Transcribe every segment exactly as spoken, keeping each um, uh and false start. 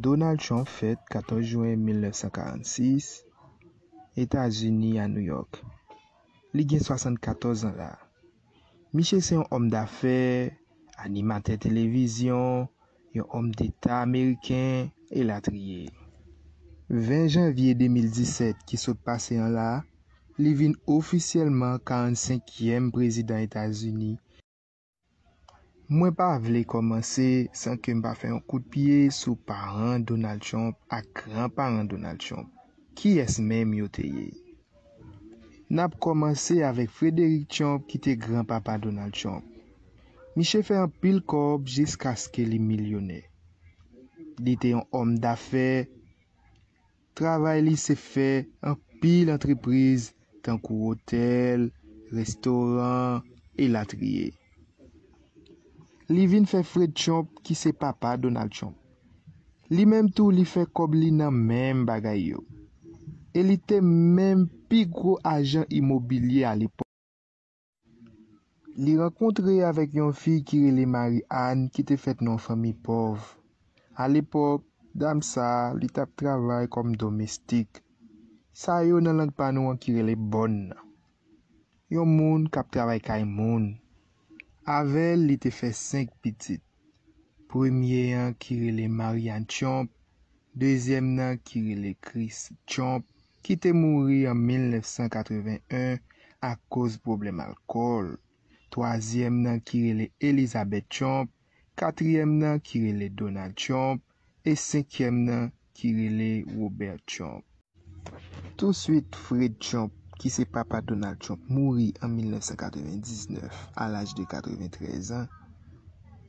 Donald Trump fèt katòz jen mil nèf san karannsis, Etazini, a New York. Li gen swasannkatòz an la. Misye se yon òm dafè, animatè televizyon, yon òm deta ameriken, elatriye. Ven janvye de mil disèt ki sot pase an la, li vin ofisyèlman karannsenkyèm prezidan Etazini. Mwen pa vle kòmanse san ke m pa fè yon kout pye sou paran Donald Trump ak granparan Donald Trump. Kiyès menm yo te ye? N ap kòmanse avèk Frederick Trump, ki te granpapa Donald Trump. Misye fè anpil kòb jiskaske li milyonè. Li te yon òm dafè. Travay li se fè anpil antrepriz, tankou otèl, restoran, elatriye. Li vin fè Fred Trump, ki se papa Donald Trump. Li menm tou, li fè kòb li nan menm bagay yo. E li te menm pi gwo ajan imobilye alepòk. Li rankontre avèk yon fi ki rele Marie Anne, ki te fèt nan yon fanmi pòv. Alepòk, dam sa a, li t ap travay kòm domestik. Sa yo nan lang pa nou an ki rele bòn nan. Yon moun k ap travay kay moun. Avè l, li te fè senk pitit. Premye an ki rele Marie Anne Trump, dezyèm nan ki rele Chris Trump, ki te mouri an mil nèf san katreven en akoz pwoblèm alkòl, twazyèm nan ki rele Elizabeth Trump, katriyèm nan ki rele Donald Trump, e senkyèm nan ki rele Robert Trump. Touswit, Fred Trump, ki se papa Donald Trump, mouri an mil nèf san katrevendiznèf, a laj de katreventrèz an.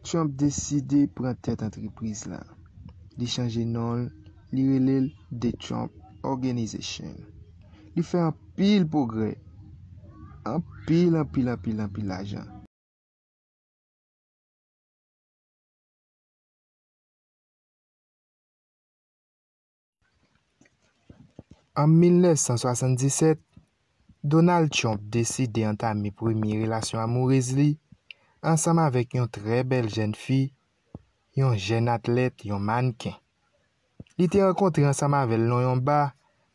Trump deside pran tèt antrepriz la. Li chanje non l, li rele l The Trump Organization. Li fè anpil pwogrè, anpil, anpil, anpil, anpil lajan. An mil nèf san swasanndisèt, Donald Trump deside antame premye relasyon amourez li ansanm avèk yon trè bèl jèn fi, yon jèn atlèt, yon mannken. Li te rankontre ansanm avè l nan yon ba,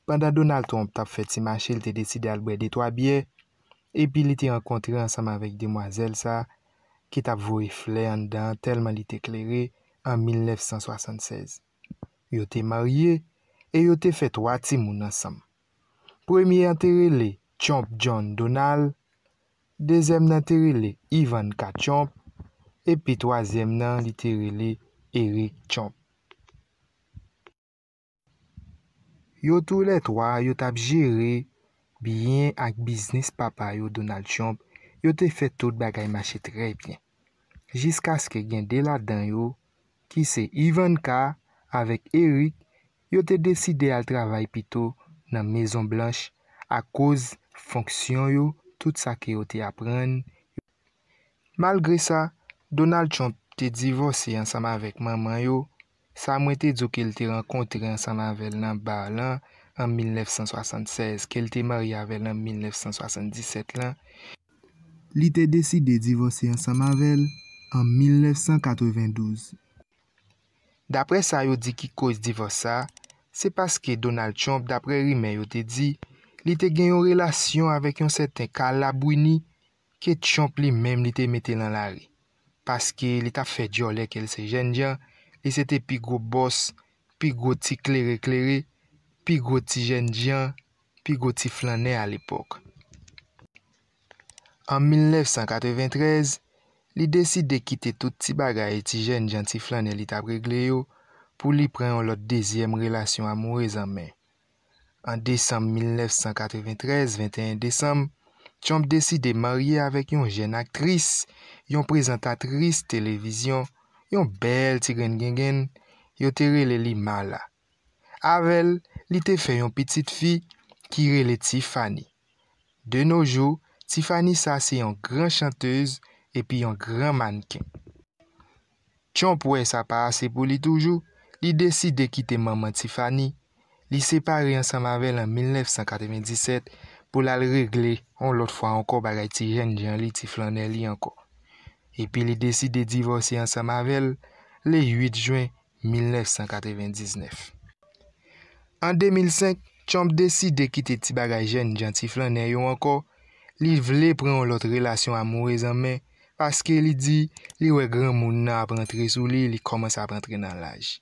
pandan Donald Trump t ap fè ti mache, li te deside al bwè de twa byè, epi li te rankontre ansanm avèk demwazèl sa a, ki t ap voye flè anndan an tèlman li te klere, an mil nèf san swasannsèz. Yo te marye e yo te fè twa timoun ansanm. Premye an te rele Trump John Donald, dezyèm nan te rele Ivanka Trump, epi twazyèm nan li te rele Eric Trump. Yo toulètwa, yo t ap jere byen ak biznis papa yo, Donald Trump. Yo te fè tout bagay mache trè byen. Jiskaske gen de ladan yo, ki se Ivanka avèk Eric, yo te deside al travay pito nan Mezon Blanch akoz fonksyon yo, tout sa ke yo te aprann. Malgre sa, Donald Trump te divòse ansanm avèk manman yo, sa mwen te di w ke l te rankontre ansanm avè l nan ba lan an mil nèf san swasannsèz, ke l te marye avè l an mil nèf san swasanndisèt lan. Li te deside divòse ansanm avè l an mil nèf san katrevendouz. Daprè sa yo di ki koz divòs sa, se paske Donald Trump, daprè rimè yo te di, li te gen yon relasyon avèk yon sèten Carla Bruni, ke Trump li menm li te mete nan lari. Paske li t ap fè djòlè ke l se jènjan, li se te pi gwo bòs, pi gwo ti klere klere, pi gwo ti jènjan, pi gwo ti flannè alepòk. An mil nèf san katreventrèz, li deside kite tout ti bagay ti jènjan, ti flannè li t ap regle yo pou li pran yon lòt dezyèm relasyon amourez an men. An desanm mil nèf san katreventrèz, venteyen desanm, Trump deside marye avèk yon jèn aktris, yon prezantatris televizyon, yon bèl ti grenn gengenn, yo te rele li Marla. Avè l, li te fè yon pitit fi ki rele Tiffany. De nos jours, Tiffany sa se yon gran chantez epi yon gran mannken. Trump wè sa pa ase pou li toujou, li deside kite manman Tiffany. Li separe ansanm avè l an mil nèf san katrevenndisèt pou l al regle yon lòt fwa ankò bagay ti jènjan li, ti flannè li ankò. Epi li deside divòse ansanm avè l le uit jen mil nèf san katrevendiznèf. An de mil senk, Trump deside kite ti bagay jènjan ti flannè yo ankò. Li vle pran yon lòt relasyon amourez an men, paske li di li wè granmoun nan ap rantre sou li, li kòmanse ap rantre nan laj.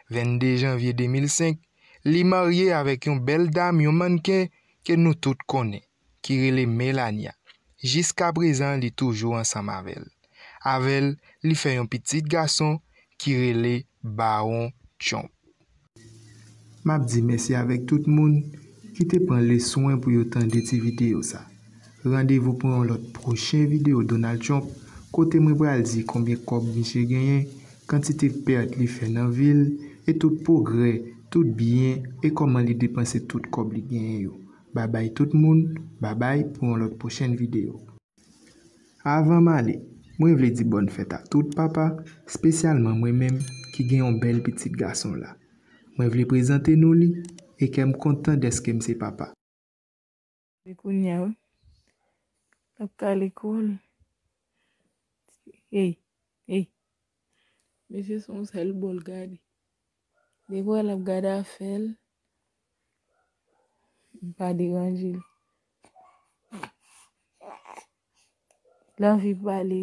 Vennde janvye de mil senk, li marye avèk yon bèl dam, yon mannken ke nou tout konnen, ki rele Melania. Jiskaprezan, li toujou ansanm avè l. Avè l, li fè yon pitit gason ki rele Bawon Trump. M ap di mèsi avèk tout moun ki te pran leswen pou yo tande ti videyo sa. Randevou pou yon lòt pwochen videyo Donald Trump, kote mwen pral di konbyen kòb misye genyen, kantite pèt li fè nan vi l, e tout pwogrè, tout byen, e kòman li depanse tout kòb li genyen yo. Babay tout moun, babay pou yon lòt pwochen videyo. Avan m ale, mwen vle di bòn fèt a tout papa, espesyalman mwen menm ki gen yon bèl pitit gason la. Mwen vle prezante nou li, e kè m kontan dèske m se papa. E kounye a, wi. L ap ka lekòl. Ey, ey. Mesye se yon sèl bò l gade. Depi w wè l ap gade afè l, m pa deranje l. L anvi pale,